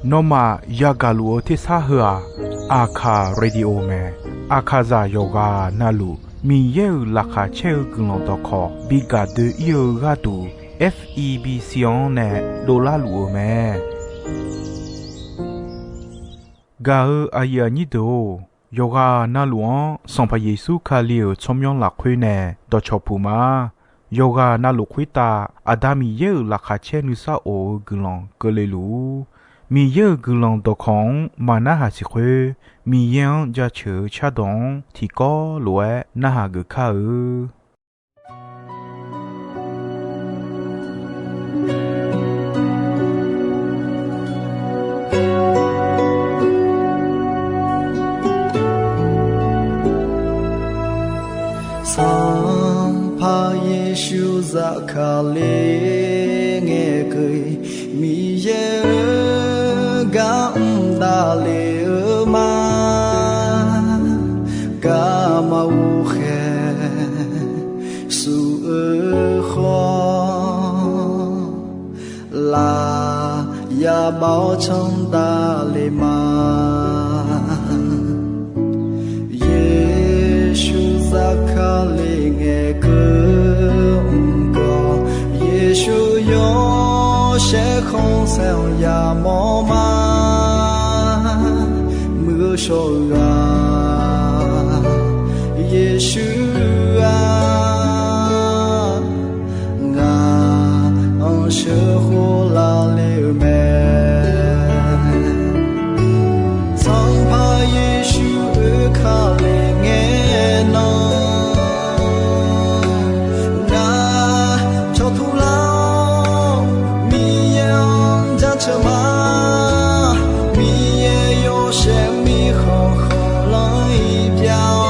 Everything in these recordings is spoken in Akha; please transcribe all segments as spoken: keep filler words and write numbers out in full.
Nawmaf yagaq luf-eu tersar heu-aq, Aqkaq Radio mae. Aqkaqzaq yawqghaq navluf Miqyaer-euq laqkhaq caer-eu guiqlanq dawqkawq bi gaq doe-ir-eu gharduq, F E B C-anr nae dovlar luf-eu mae. Gaq-eu aqyuif aqnyir deuq-or, yawqghaq navluf-anr Sanqpaq Yeqsur Kali-euq tsawrmyanr lafkhoer nae dawqcawq puq ma. Yawqghaq navluf khoertav Aqda Miqyaer-euq laqkhaq caer nuisar of-eu guiqlanq keuvle luf-ur. Miqyaer-euq guiqlanq dawqkawq-anr maqnarhaq siq khoer, Miqyaer-anr jaceuq-eu cardawq-anr tiqkawv lof-aer narhaq geuf kar-eu. Sanqpaq Yeqsur zafkale ngaeqkeuv-iq, Miqyaer-euq gar mr davlef-eu ma. Garma ghovkhaeq suf-eu khawf, laf yabav-awr canr davlef ma. Yeqsur zafkale ngaeqkeuv mq gawq, Yeqsur yawshaef khanqsaer-anr yamawr ma. Muiq-eu shawr-eu ghaq, Yeqsur-aq, ngaq-anr sheuqkhof lavle-eu mae. Sanqpaq Yeqsur oekale ngae nan, ngaq cawqtur lar-awr Miqyaer-anr jaceuq ma. Miqyaer yawshaef mirkhanq khanqlanr-iq pyav-awr,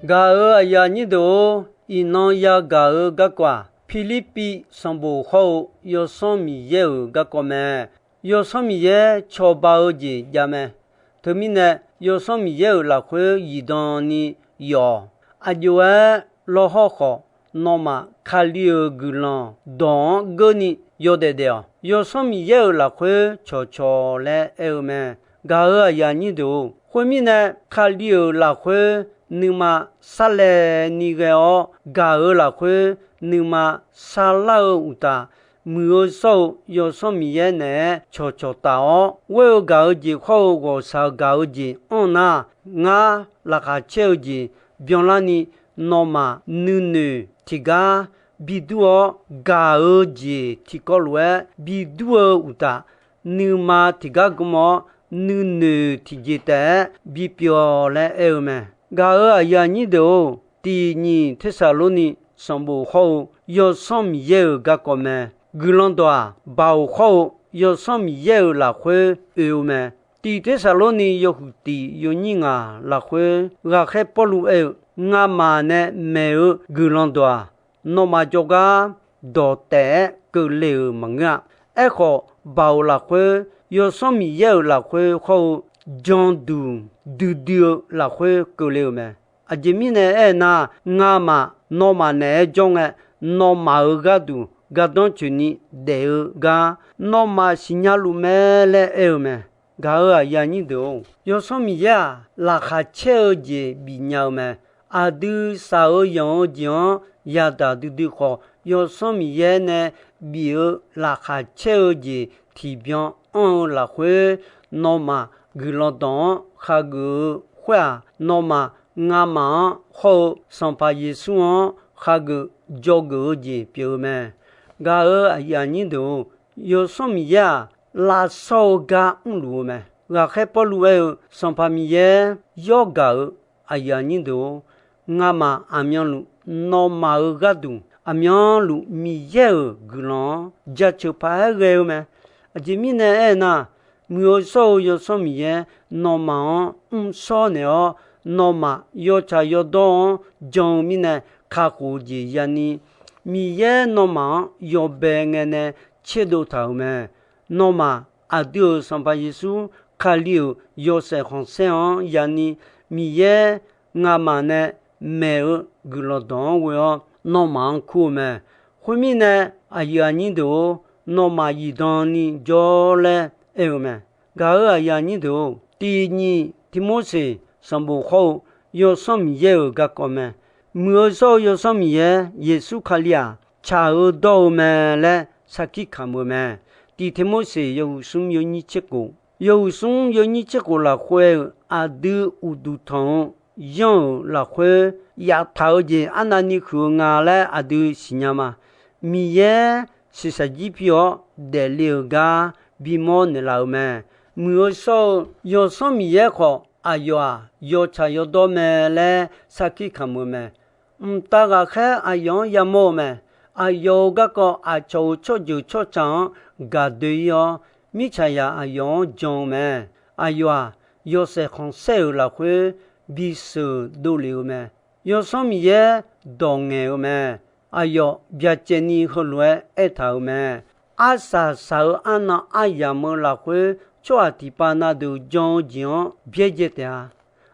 Gaq-euq aqyuif aqnyir deuq-or, iqnan yagaq-eu garkawv-aq, Pirlirpiv sanqbof hawr-eu Yawsanr Miqyaer-euq garkawv mae. Yawsanr Miqyaer cawba-eu jeq jav mae. Teumirnae, Yawsanr Miqyaer-euq lafkhoer zifdan ni yawf-awq. Aqjox-aer lawrhawr khawf, nawmaf Kali-euq guiqlanq dawq-anr geurni yawdaef daef-awq. Yawsanr Miqyaer-euq lafkhoer cawqcawq laer aer-eu mae. Gaq-euq aqyuif aqnyir deuq-or, khoermirnae, Kali-euq lafkhoer nuima sarlaevni ghae-awr gaq-euq lafkhoer nuima sarlar-eu uqtaf, muiq-eu shawr-eu Yawsanr Miqyaer naeq-aer cawqcawq taf-awr ghoer-eu gaq-eu jeq hawr-eu ghawqshaq gaq-eu jeq anr nar, ngar laqkhaq caer-eu jeq byanlarni, nawmaf nuinoeq tiqgar bidur-awr, gaq-eu jeq tiqkawv lof-aer bidur-eu uqtaf, nuima tiqgar gm-awr, nuinoeq tiqjeq taef-aer bipyeuf-awq laer aer-eu mae. Gaq-euq aqyuif aqnyir deuq-or, tiq nyiq Tersaqlorni sanqbof hawr-eu Yawsanr Miqyaer-euq garkawv mae. Guiqlanq dawq-aq, Baoq hawr-eu Yawsanr Miqyaer-euq lafkhoer oe-eu mae. Tiq Tersaqlorni yawhuiq tiq yawnyir ngaq lafkhoer ghaqkhaer Pawrluv aer-eu, Ngamaf nae maeq-eu guiqlanq dawq-aq, nawmaf jawrgar dawq taef-aer keuvle-euq maqngeur-a. Aerkhawf, Baoq lafkhoer, Yawsanr Miqyaer-euq lafkhoer hawr-eu janduq duidui-eu lafkhoer keuvle-euq mae. Aqjeq mirnae aernar, ngamaf nawmaf naeq-aer jawr ngae, nawmaf-euq gharduq gardanr tsoeqni daef-eu gar nawmaf siqnya luf mae laer aer-eu mae. Gaq-euq aqyuif aqnyir deuq-or, Yawsanr Miqyaer-aq, laqkhaq caer-eu jeq bifnya-eu mae. Aqdui shaq-eu yanq-eu jeq-anr yadaq duidui khawf, Yawsanr Miqyaer nae bif-eu laqkhaq caer-eu jeq tiqbyan anr-eu lafkhoer, nawmaf guiqlanq dawq-anr khageuf-eu khoer-aq, nawmaf ngamaf-anr hawr-eu Sanqpaq Yeqsur-anr khageuf dzawgeuf-eu jeq pyeuf-eu mae. Gaq-euq aqyuif aqnyir deuq-or, Yawsanr Miqyaer-aq, lavshawr-eu gar mrluf-eu mae. Ghaqkhaer Pawrluv aer-eu, Sanqpaq Miqyaer yawr gaq-euq aqyuif aqnyir deuq-or, ngamaf aqmyanluf nawmaf-euq gharduq aqmyanluf Miqyaer-euq guiqlanq-anr jaceuq paq-aer ghae-eu mae. Aqjeq mirnae aernar, muiq-eu shawr-eu Yawsanr Miqyaer nawmaf-anr mrshawr naeq-awr, nawmaf yawtsaq yawdawr-anr jan-eu mirnae kakhof-eu jeq yani, Miqyaer nawmaf-anr yawbae ngae nae tserdov taq-euq mae. Nawmaf aqdui-euq Sanqpaq Yeqsur Kali-euq yawshaef khanqsaer-anr yani, Miqyaer ngamaf nae maeq-eu guiqlanq dawq-anr ghoe-awr nawmaf-anr kur-eu mae. Khoermirnae, aqyuif aqnyir deuq-or, nawmaf zifdan ni jawr laer aer-eu mae. Gaq-euq aqyuif aqnyir deuq-or, tiq nyiq Tirmorseq sanqbof hawr-eu Yawsanr Miqyaer-euq garkawv mae. Muiq-eu shawr-eu Yawsanr Miqyaer Yeqsur Kali-aq, tsaq-eu dawr-eu mae laer sarkir kamq-eu mae. Tiq Tirmorseq yawhuiq smr yawnyir tser khof, yawhuiq smr yawnyir tser khof lafkhoer-euq aqdui uqduq tanq-eu yanr-euq lafkhoer yaftaq-eu jeq arnavni huiq-eu nga laer aqdui siqnya ma. Miqyaer shiqshaq jir pi-awr daefle-euq gar bimawr naeqlaf-euq mae. Muiq-eu shawr-eu Yawsanr Miqyaer khawf, aqyawf-aq yawtsaq yawdawr mae laer sarkir kamq-eu mae. Mqtav ghaqkhaer aqyawf-anr yamawr-eu mae. Aqyawf-euq garkawv aqcawq-euq tsawrjeuq tsawrca-anr gaqdoe-ir-awr, mirtsaqzaq aqyawf-anr jan-eu mae. Aqyawf-aq, yawshaef khanqsaer-euq lafkhoer bisheuq dovlef-eu mae. Yawsanr Miqyaer dawq ngaeq-eu mae. Aqyawf byacaevni heulof-aer aertaq-euq mae. Arsaq saq-eu arnan aryamq-eu lafkhoer, tsawrhaq tiqpav na deuq jan-eu jeq-anr byaerdzae taef-a.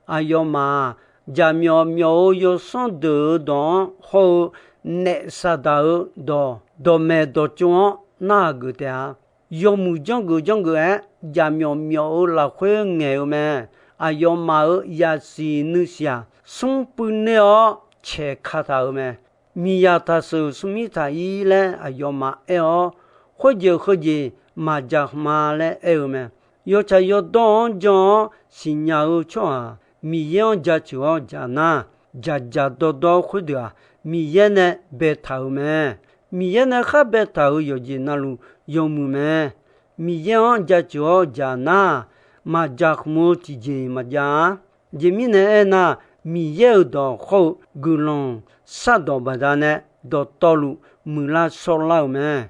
Aqyawfmaf-aq, jaqmyawf myawf-eu yawsanr deuq-euq dawq-anr hawr-eu, naef saqdaq-eu dawq, dawqmaeq dawqtsov-anr narhaq geuf taef-a. Yawmuiq janrgeuf janrgeuf-aer, jaqmyawf myawf-eu lafkhoer ngaeq-eu mae. Aqyawfmaf-euq yasiq nuisiq-aq, smr puivner-awr caeq kataq-euq mae. Miqyaq taqsheuq smrmir taq-ir laer aqyawfmaf aer-awr, khoerjeq heujeq maqjaq hmq-a laer aer-eu mae. Yawtsaq yawdawr-anr jan-awr siqnya-eu tsawrhaq, Miqyaer-anr jaceuq-awr jaq nar, jaqjaq dawrdawr khoerdeuq-aq, Miqyaer nae baetaq-euq mae. Miqyaer nae khar baetaq-euq yawqjeq navluf yawmuiq mae. Miqyaer-anr jaceuq-awr jaq nar, maqjaq hmq-eu tiqjeq maqjav-a. Aqjeq mirnae aernar, Miqyaer-euq dawq hawr-eu guiqlanq shardawq baqdanae dawqtawvluf muiqlar shawrlar-euq mae.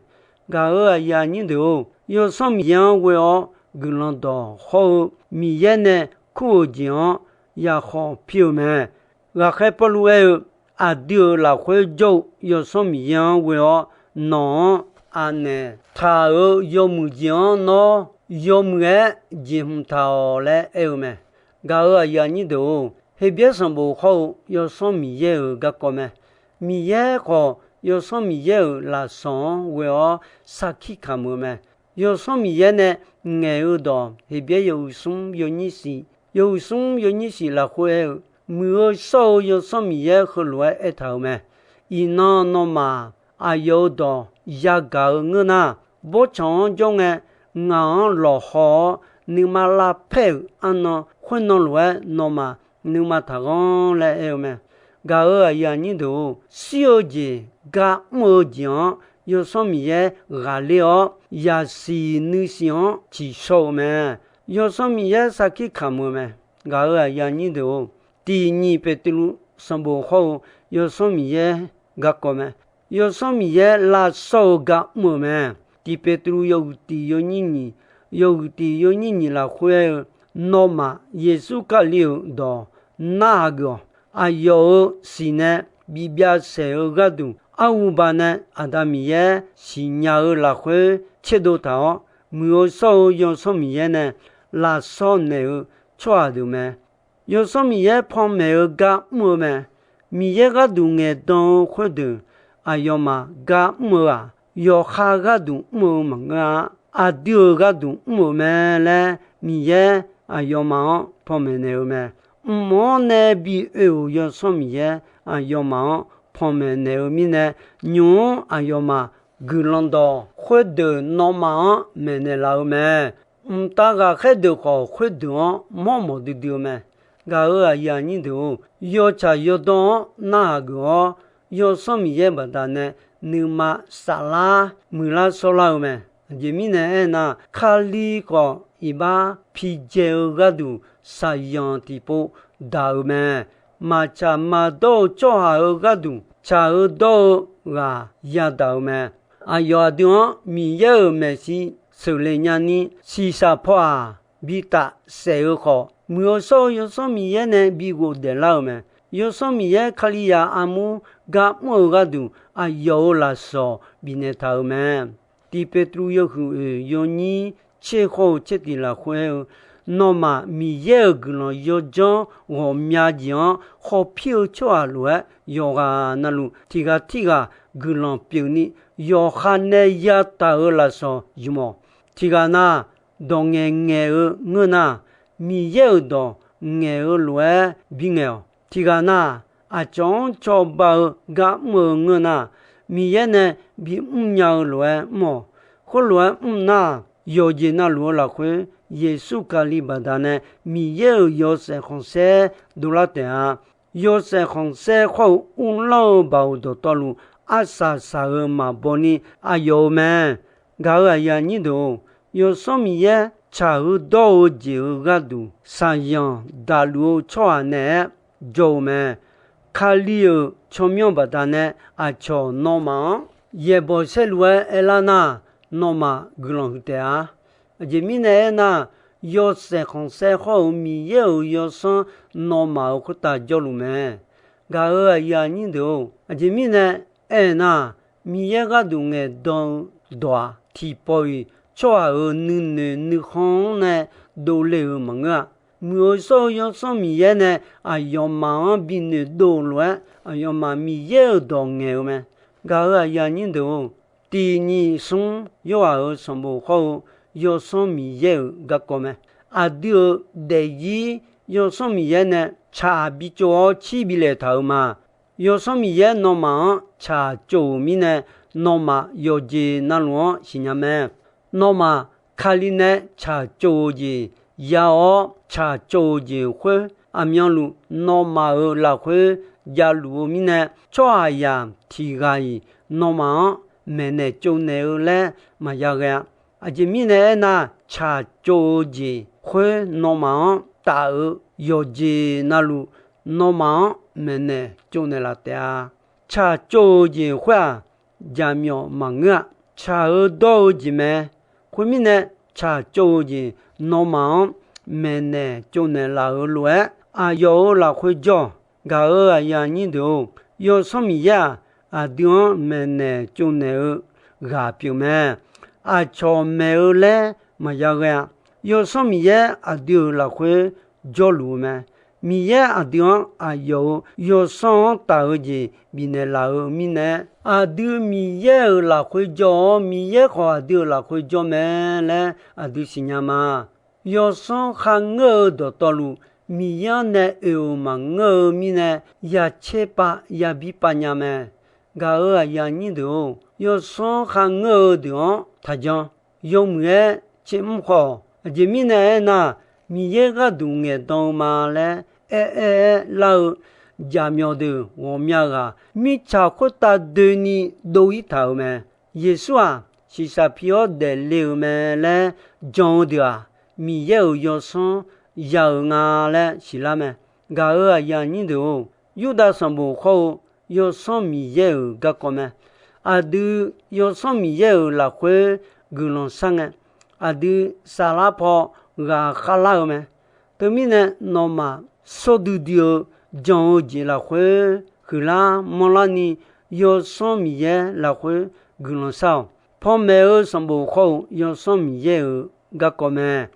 Gaq-euq aqyuif aqnyir deuq-or, Yawsanr Miqyaer-anr ghoe-awr guiqlanq dawq hawr-eu Miqyaer nae kur-euq jeq-anr yakhawf pir-eu mae. Ghaqkhaer Pawrluv aer-eu, aqdui-euq lafkhoer jawr-eu Yawsanr Miqyaer-anr ghoe-awr, nawq-anr anaeq taq-euq yawmuiq jeq-anr nawr yawmuiq-aer jeqhmq taq-awq laer aer-eu mae. Gaq-euq aqyuif aqnyir deuq-or, Heqbyaer sanqbof hawr-eu Yawsanr Miqyaer-euq garkawv mae. Miqyaer khawf, Yawsanr Miqyaer-euq lafsawq-anr ghoe-awr sarkir kamq-eu mae. Yawsanr Miqyaer nae ngaeq-eu dawq Heqbyaer yawhuiq smr yawnyir shif, yawhuiq smr yawnyir shif lafkhoer aer-eu, Muiq-eu shawr-eu Yawsanr Miqyaer heulof-aer aertaq-euq mae. Iqnan nawmaf aqyawf-euq dawq yagaq-eu ngeur nar, bawrtsanq-anr jawr ngae, ngaq-anr lawqhaw-awr, nuima lavpaer-euq arnan khoernan lof-aer nawmaf nuima taqghanr laer aer-eu mae. Gaq-euq aqyuif aqnyir deuq-or, shir-eu jeq, gar mr-eu jeq-anr Yawsanr Miqyaer ghaqler-awr, yasiq nuisiq-anr tsiqshawr-eu mae. Yawsanr Miqyaer sarkir kamq-eu mae. Gaq-euq aqyuif aqnyir deuq-or, tiq nyiq Beqtuvluv sanqbof hawr-eu Yawsanr Miqyaer garkawv mae. Yawsanr Miqyaer lavshawr-eu gar mr-euq mae. Tiq Beqtuvluv yawhuiq tiq yawnyir nyiq, yawhuiq tiq yawnyir nyiq lafkhoer aer-eu, nawmaf Yeqsur Kali-euq dawq narhaq geuf-awq. Aqyawf-euq siq nae bibyav saeq-eu gharduq, arhuba nae Aqda Miqyaer siqnya-eu lafkhoer tserdov taq-awr, Muiq-eu shawr-eu Yawsanr Miqyaer nae lavshawr naeq-eu tsawrhaq deuq mae. Yawsanr Miqyaer panmaeq-eu gar mr-eu mae. Miqyaer gharduq ngaeqdan-eu khoerdeuq, aqyawfmaf gar mr-eu-aq, yawqha gharduq mr-eu maqngeur-a. Aqdui-euq gharduq mr-euq mae laer Miqyaer aqyawfmaf-anr panmaeq naeq-eu mae. Mq-anr nae bi oe-euq Yawsanr Miqyaer aqyawfmaf-anr panmaeq naeq-eu mirnae, nymq-mr aqyawfmaf guiqlanq dawq khoerdeuq nawmaf-anr maeqnaeq laf-eu mae. Mqtav ghaqkhaer deuq khawf, khoerdeuq-anr mawrmawf duidui-eu mae. Gaq-euq aqyuif aqnyir deuq-or, yawtsaq yawdawr-anr narhaq geuf-awr, Yawsanr Miqyaer baqdanae nuima saflar muiqlar shawrlar-eu mae. Aqjeq mirnae aernar, Kali khawf iqbax pidzae-eu gharduq shaqzanq tiqpov daq-euq mae. Maqtsaq maqdawr-eu tsawrhaq-euq gharduq tsaq-eu dawr-eu ghaq yadaq-euq mae. Aqyawf aqdui-anr Miqyaer-euq maeqshi sheuqle nyani, shiqshaq paw-aq, bitaf saef-eu khawf, Muiq-eu shawr-eu Yawsanr Miqyaer nae bi ghofdaef lar-euq mae. Yawsanr Miqyaer Kalizaq armur gar mr-eu gharduq, aqyawf-euq lafsawq bifnaeq taq-euq mae. Tiq Beqtuvluv yawhuiq oeq yawnyir tser hawr-eu tser tiq lafkhoer aer-eu, nawmaf Miqyaer-euq guiqlanq yawdzanr ghawqmya jeq-anr khawpir-eu tsawrhaq lof-aer, yawqghaq navluf tiq ghaq tirghaq guiqlanq pyeufni, yawqha nae yataq-euq lafsawq ymq-awq. Tiq ghaq nar, dawq ngaeq ngaeq-eu ngeur nar, Miqyaer-euq dawq ngaeq-eu lof-aer bingaeq-awq. Tiq ghaq nar, aqcawq-anr cawba-eu gar mr-eu ngeur nar, Miqyaer nae bimr nya-eu lof-aer mr-awq. Khoerlof-aer mr nar, yawqjeq navluf-eu lafkhoer Yeqsur Kali baqdanae Miqyaer-euq yawshaef khanqsaer dovlar taef-a. Yawshaef khanqsaer khawr-eu uvlanr-eu baoq dawqtawvluf, arsaq saq-euq maqbaw ni aqyawf-eu mae. Gaq-euq aqyuif aqnyir deuq-or, Yawsanr Miqyaer tsaq-eu dawr-eu jeq-euq gharduq shaqzanq daqluf-eu tsawrhaq naeq-aer jawr-eu mae. Kali-euq tsawrmyanr baqdanae aqcawq nawmaf-anr yaeqbawq saerlu-aer aerlar nar, nawmaf guiqlanq huiq taef-a. Aqjeq mirnae aernar, yawshaef khanqsaer hawr-eu Miqyaer-euq yawsanr nawmaf-euq khoertav jawrluf mae. Gaq-euq aqyuif aqnyir deuq-or, aqjeq mirnae aernar, Miqyaer gharduq ngaeqdan-eu dawq-aq, tiqpawf-iq tsawrhaq-euq nuinoeq nuikhanr-anr nae dovle-euq maqngeur-a. Muiq-eu shawr-eu Yawsanr Miqyaer nae aqyawfmaf-anr binoeq dov-eu lof-aer, aqyawfmaf Miqyaer-euq dawq ngaeq-eu mae. Gaq-euq aqyuif aqnyir deuq-or, tiq nyiq smr Yorhaq-euq sanqbof hawr-eu Yawsanr Miqyaer-euq garkawv mae. Aqdui-euq daefzir Yawsanr Miqyaer nae tsaq bitsov-awr cir bilaeq taq-euq ma. Yawsanr Miqyaer nawmaf-anr tsaq tsov-euq mirnae, nawmaf yawqjeq navluf-anr siqnya mae. Nawmaf Kali nae tsaq tsov-eu jeq ya-awr, tsaq tsov-eu jeq khoer aqmyanluf nawmaf-euq lafkhoer javluf-eu mirnae, tsawrhaqzaq tiq ghaq-iq nawmaf-anr maeqnaeq tsovnaeq-eu laer maqya ghae-a. Aqjeq mirnae aernar, tsaq tsov-eu jeq khoer nawmaf-anr taf-eu yawqjeq navluf, nawmaf-anr maeqnaeq tsovnaeq laf taef-a. Tsaq tsov-eu jeq khoer-aq, jaqmyawf maqngeur-a. Tsaq-eu dawr-eu jeq mae. Khoermirnae, tsaq tsov-eu jeq nawmaf-anr maeqnaeq tsovnaeq laf-euq lof-aer, aqyawf-euq lafkhoer jawr-awq. Gaq-euq aqyuif aqnyir deuq-or, Yawsanr Miqyaer-aq, aqdui-anr maeqnaeq tsovnaeq-eu ghaq pyeuf mae. Aqcawq maeq-eu laer maqya ghae-a. Yawsanr Miqyaer aqdui-euq lafkhoer jawrluf-eu mae. Miqyaer aqdui-anr aqyawf-euq Yawsanr-anr taf-eu jeq bifnaeq laf-eu mirnae, aqdui Miqyaer-euq lafkhoer jawr-awr, Miqyaer khawf aqdui-euq lafkhoer jawr mae laer aqdui siqnya ma. Yawsanr kharngeur-eu dawqtawvluf, Miqyaer-anr nae oe-euq maqngeur-eu mirnae, ya tserpav ya birpav nya mae. Gaq-euq aqyuif aqnyir deuq-or, Yawsanr kharngeur-eu deuq-anr taqjan. Yawmuiq-aer tsermr khawf, aqjeq mirnae aernar, Miqyaer gharduq ngaeqdan-eu ma laer aer-aer-aer lar-eu jaqmyawf deuq ghawqmya ghaq, mirtsaq khoertav doeni dov-ir taq-euq mae. Yeqsur-aq, shiqshaq pi-awr daefle-euq mae laer jan-eu deuq-aq, Miqyaer-euq Yawsanr ya-euq nga laer siqlar mae. Gaq-euq aqyuif aqnyir deuq-or, Yurdav sanqbof khawr-eu Yawsanr Miqyaer-euq garkawv mae. Aqdui Yawsanr Miqyaer-euq lafkhoer guiqlanq shar ngae, aqdui saflar paw ghaqkhav lar-eu mae. Teumirnae, nawmaf sawr duidui-eu jan-eu jeq lafkhoer huiqlar manrlar ni, Yawsanr Miqyaer lafkhoer guiqlanq shar-awq. Panmaeq-eu sanqbof khawr-eu Yawsanr Miqyaer-euq garkawv mae.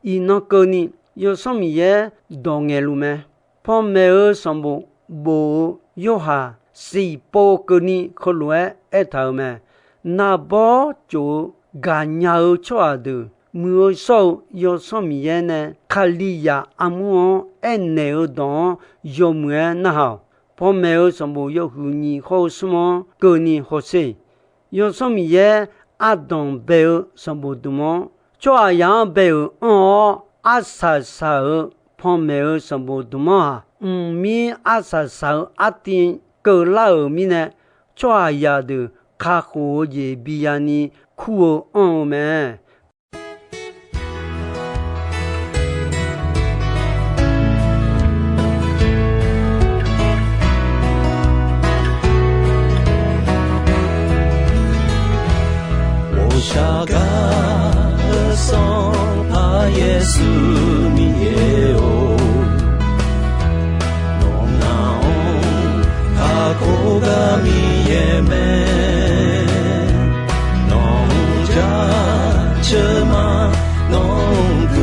Iqnan keuvni Yawsanr Miqyaer dawq ngaeqluf mae. Panmaeq-eu sanqbof bof-eu Yorhaq siqpov keuvni heulof-aer aertaq-euq mae. Naqbawr tsof-eu gaqnya-eu tsawrhaq deuq muiq-eu shawr-eu Yawsanr Miqyaer nae Kalizaq armur-anr aernaeq-eu dawq-anr yawmuiq-aer narhaq-awq. Panmaeq-eu sanqbof yawhuiq nyiq khawr-eu smr-anr keuvni hawsher. Yawsanr Miqyaer ardanq bae-eu sanqbof dmq-anr, tsawrhaqzaq-anr bae-euq anr-awr arsaq saq-euq panmaeq-eu sanqbof dmq-anr-aq, mqmir arsaq saq-eu artiv keuvlar-euq mirnae, tsawrhaqzaq deuq kakhof-eu jeq biya ni kur-eu anr-eu mae. 我下嘎桑帕耶稣米耶哦，侬那翁卡可嘎米耶咩，侬家车马，侬哥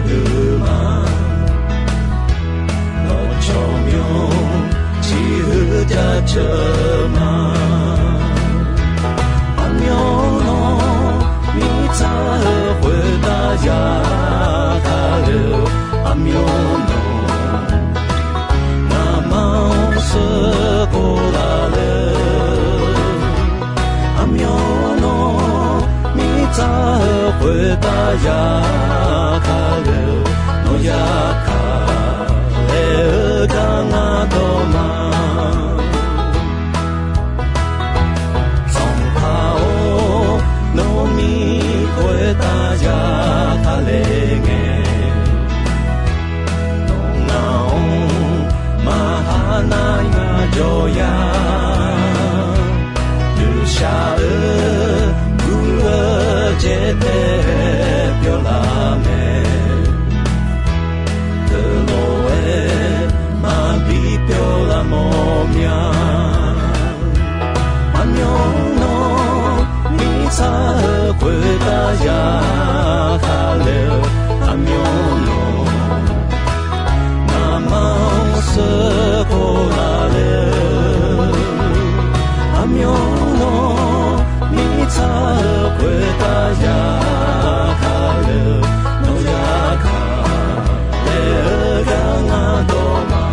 哥嘛。 Nawq cawqmyanr ciqhuiq jaceuq ma. Aqmyanluf mirtsaq-eu khoertav ya kale-eu, aqmyanluf ngamaf-anr sheuqkhof laf le. Aqmyanluf mirtsaq-eu khoertav ya kale-eu, nawq ya kale-eu gar ngar dawq ma. Sanqpaq-or, nawr mir khoertav ya kale ngae, nawq ngaq-anr maqha nar ngaq jawr ya. Deuqshaq-eu guv-eu caer tae pyawrlar mae, teulof-aer maqbi pyawrlar mawr mya. Aqmyanluf mirtsaq-eu khoertav ya kale-eu, aqmyanluf ngamaf-anr sheuqkhof laf le-eu, aqmyanluf mirtsaq-eu khoertav ya kale-eu, nawq ya kale-eu gar ngar dawq ma.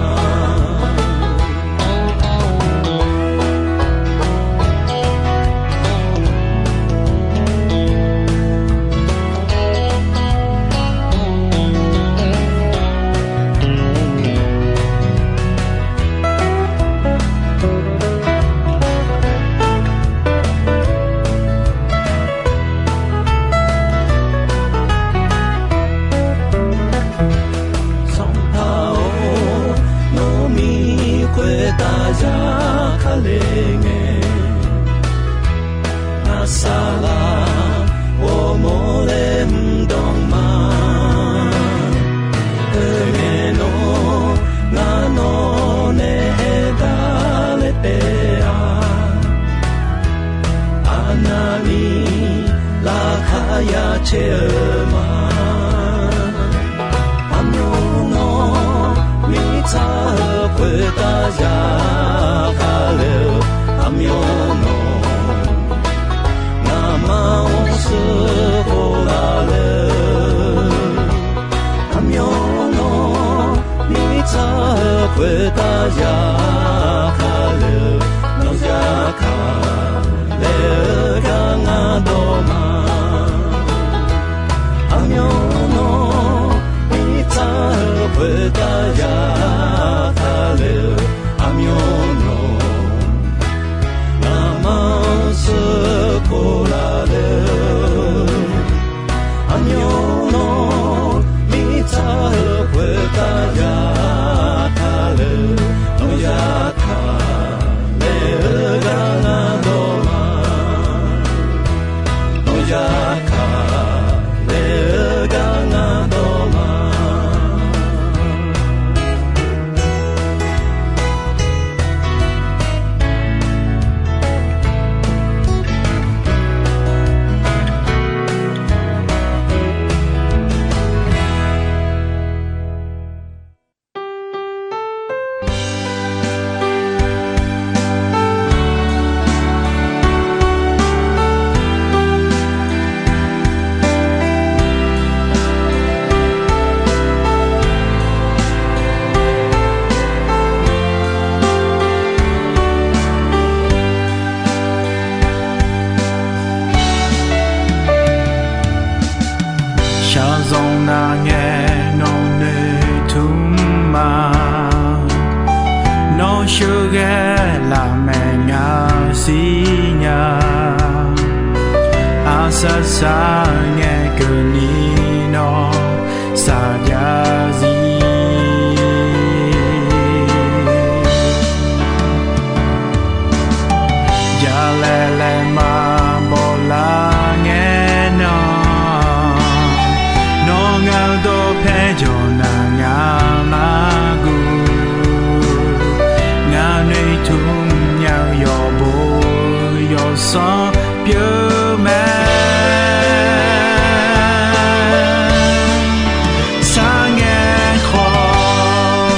Sanqpaq-or, nawr mir khoertav ya kale ngae, ngaq saqlaq ghawrmawr laer mrdanq ma. Heungae nawr ngar nawr tser-eu ma. Aqmyan nawr mirtsaq-eu khoertav zaqkhav le-eu, aqmyan nawr ngamaf-anr sheuqkhof laf le-eu, aqmyan nawr mirtsaq-eu khoertav zaqkhav le-eu, nawq zaqkhav laer-eu gar ngar dawq ma. Aqmyan nawr mirtsaq-eu khoertav zaqkhav le-eu, aqmyan nawr ngamaf-anr sheuqkhof laf le-eu, aqmyan nawr mirtsaq-eu khoertav zaqkhav le-eu, nawq zaqkhav laer-eu gar ngar dawq ma. Nawq zaqkhav laer-eu gar ngar dawq ma. Shaqzanq nar ngae nawq noeqtmq ma. Nawr sheuqghae lafmaeq ngaq siqnya. Aqsar sar ngae keuvni nawr saqjav zir. Jalaeq laeqma bawlar ngae nan, nawr ngaq-eu dawqpae jawq nar ngaq mar guv. Ngaq noeqtmq nya-eu yawqbo yawqsanr pyeuf mae. Sar ngae khawf,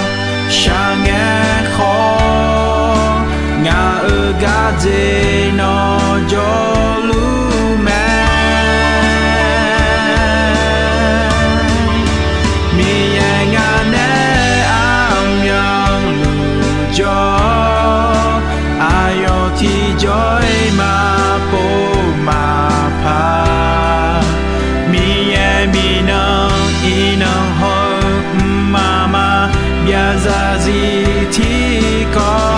shaq ngae khawf, ngaq-euq gardzer nawr jawrluf mae. Miqyaer ngaq nae armyanluf jawr, aqyawf tiqjawr-iq maqpov maqpar. Miqyaer miqnan iqnan hawr-eu mqmaq maqbyav zarzir tiqkawv.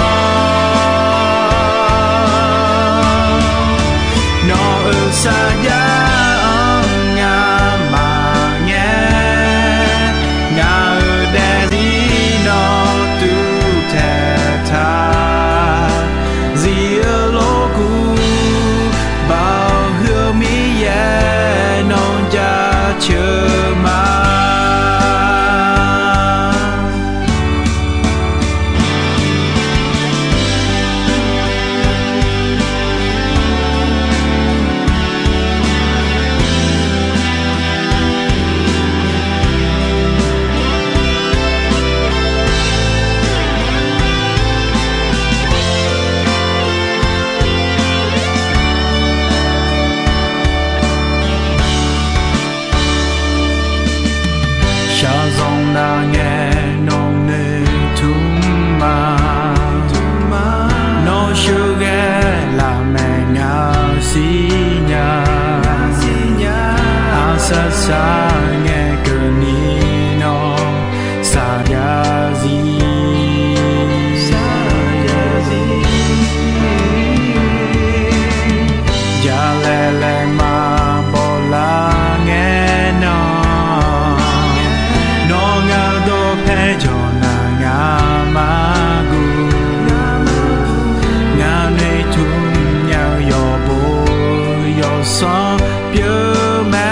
Nawq-euq sarjax-anr ngamaf ngae, ngaq-euq daefzir nawr tuvtaeq taq. Zif-eu lorkuv, Baoq heu-eu Miqyaer nawr jaceuq ma. Shaqzanq nar ngae nawq noeqtmq ma. Nawr sheuqghae lafmaeq ngaq siqnya. Aqsar sar ngae keuvni nawr saqjav zir. Jalaeq laeqma bawlar ngae nan, nawr ngaq-eu dawqpae jawq nar ngaq mar guv. Ngaq noeqtmq nya-eu yawqbo yawqsanr pyeuf mae.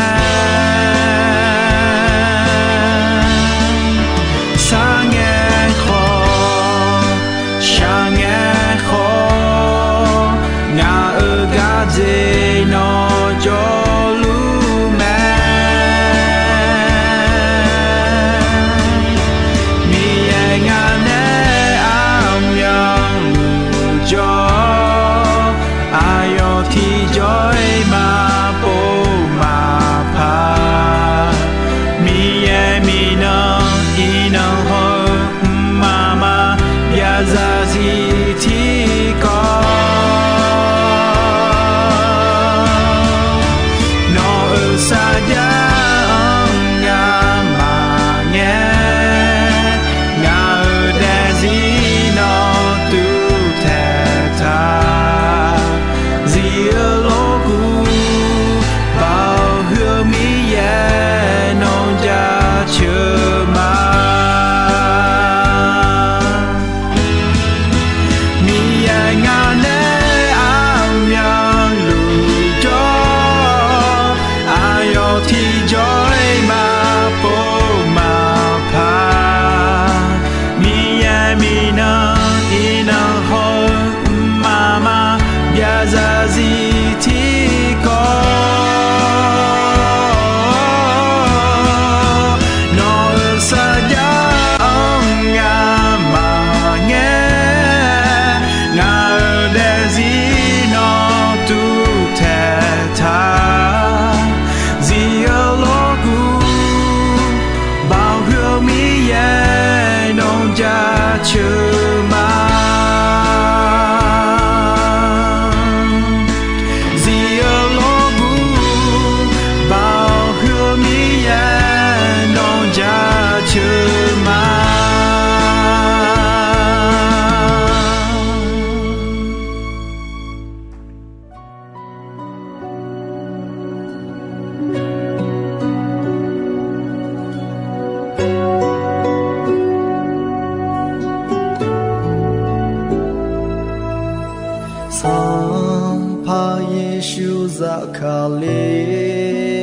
Zaqzir tiqkawv, nawq-euq sarjax-anr ngamaf ngae, ngaq-euq daefzir nawq tuvtaeq taq. Zif-eu lorguv, Baoq huiq-eu Miqyaer nawq jaceuq ma. Miqyaer ngaq nae aqmyanluf jawr, aqyawf tiqjawr-iq maqpov maqpaq. Miqyaer minav iqnan haw-eu mqmaq maqbyav zaqzir tiqkawv, nawq-euq sarjax-anr ngamaf ngae, ngaq-euq daefzir nawq tuvtaeq taq. Zif-eu lorguv, Baoq huiq-eu Miqyaer nawq jaceuq ma. Zif-eu lorguv, Baoq huiq-eu Miqyaer nawq jaceuq ma. Sanqpaq Yeqsur zafkale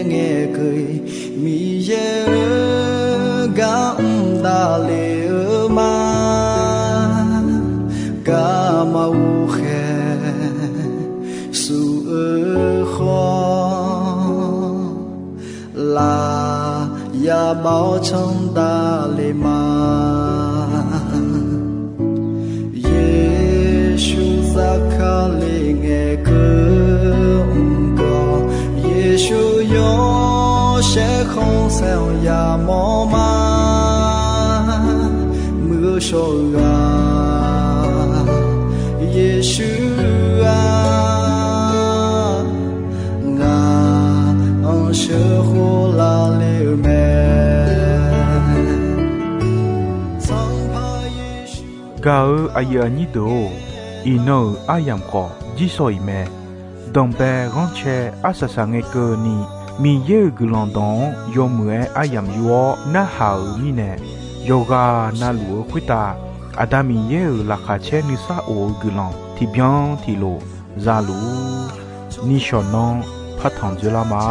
ngae keuv-iq, Miqyaer-euq gar mr davle-eu ma. Garma ghovkhaeq shuf-eu khawf, lafyaq bav-awr canr davle ma. Yeqsur zafkale ngae keuv mr gawr, Yeqsur yawshaef khanqsaer-anr yamawr ma. Muiq-eu shawr-eu ghaq, Yeqsur-aq, ngaq-anr sheuqkhof lavle-eu mae. Gaq-eu aqyuif aqnyir deuq-or, iqnan-euq aryamq khawf jirsawq iq mae. Danqbae ghanrcae arsaq saq ngae keuvni, Miqyaer-euq guiqlanq dawq-anr yawmuiq-aer aryamq yur-awr narhaq-euq mirnae, yawqghaq navluf-eu khoertav Aqda Miqyaer-euq laqkhaq caer nuisar of-eu guiqlanq tiqbyan tiqlof za luf-ur. Nishawq nanr partanq dzoerlar ma.